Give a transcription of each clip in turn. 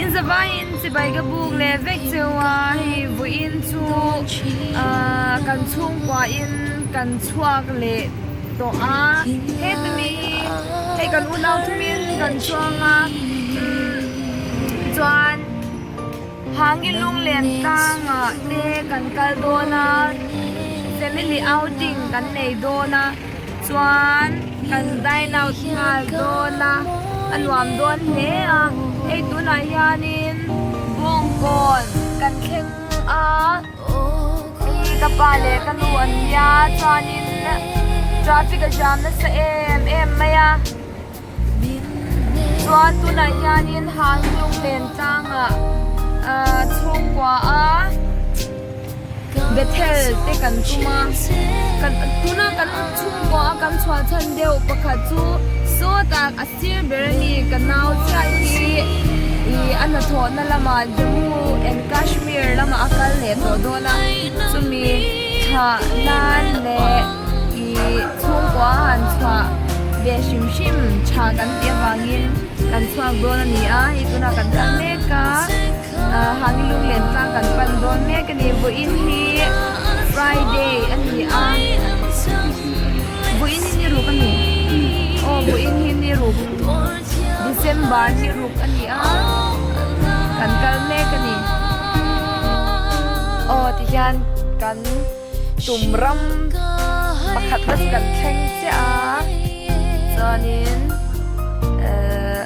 In zavaiin chibai ka buk leh vek cheu a, hei vawiin chu ahh kan chhungkuain kan chhuak leh tawh a, heti mi hi hei kan unau thumin kan chuang a umm chuan Hangi lunglen tlangah te kan kal dawn a, family outing kan nei dawn a. Chuan kan dine out nghal dawn a, a nuam dawn hle a, hei tunah hianin bawngkawn kan thleng a, hei ka pa leh ka nu an nia chuanin traffic a jam nasa em em mai a, chuan tunah hianin hanghlung len tlangah ahh chhungkua a. Bethel te kan tum a kan tuna kan chhungkua a kan chhuah chhan deuh pakhat chu sawtah a sir ber a ni ka nau chiah hi ih a hnathawhna lamah Jammu and Kashmir lamah a kal leh tawh dawn a chumi thlah nan leh ih chhungkua a han chhuah ve hrim hrim tha kan tih avangin kan chhuak dawn a ni a hei tunah kan kal mek a. Hangi lunglen tlang kan pan dawn mek a ni. Vawiin hi Friday a ni a, vawiin hi ni ruk a ni. Aw vawiin hi ni ruk, December ni ruk a ni a, kan kal mek a ni. Aw tihian kan tum ram pakhat na chu kan thleng chiah a, chuanin ehh.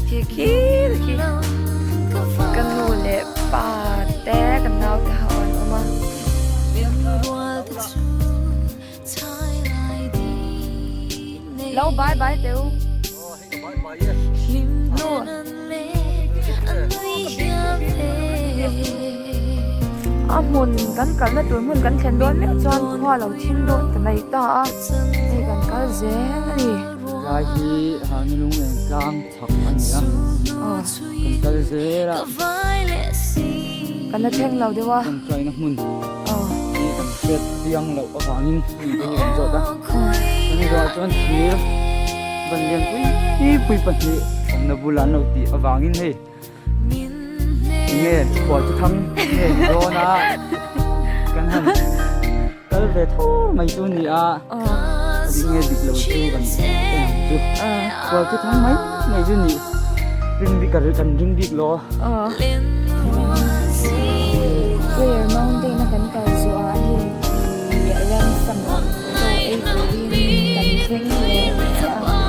Khi khi khi ka nu leh pa te ka nau te ho an awm a. Lo bye bye teh u. Nu. A hmun kan kalna tur hmun kan thlen dawn meuh chuan khua lo thim dawn ta mai ta a hei kan kal zel a ni. Tlai hi Hanilung eng tlang chhak a ni a, kan kal zel a. Kan la thleng lo deuh a. Kan tlaina hmun hi kan hriat chiang loh avangin mi te hi kan zawt a. Kan zawh chuan thir ban lian pui pui pahnih awmna bulah an lo tih avangin hei enge khual chu thang nge ni dawn a kan han kal ve thur mai chu ni a dik nge dik lo chu kan en ang chu khual chu thang mai mai chu ni ring bik kan ring bik lo. Prayer Mountain a kan kal zawh ah hei ih ramsa chaw ei turin kan thleng leh chiah a.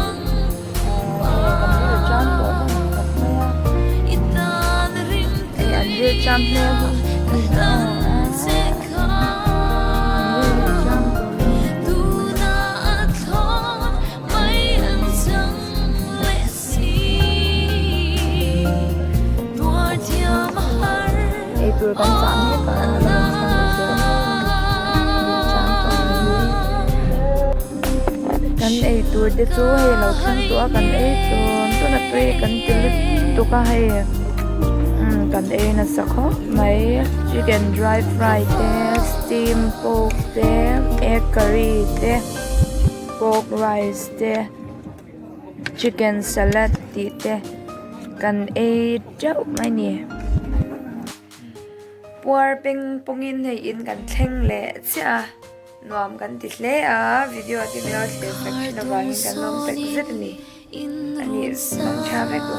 Eitur kan chah mek a an la rawn thleng lo zel Kan ei tur te chu hei lo thleng tawh a kan ei tawn tawn a tui kan ti lutuk a hei umm kan ei nasa khawp mai chicken dry fry te steam pork te egg curry te pork rice te chicken salad tih te kan ei teuh mai a ni. Puar peng pawngin hei in kan thleng leh chiah a. Nuam kan ti hle a, video te min lo thlir sak thin avangin kan lawm tak zet a ni. A nih mang tha vek u.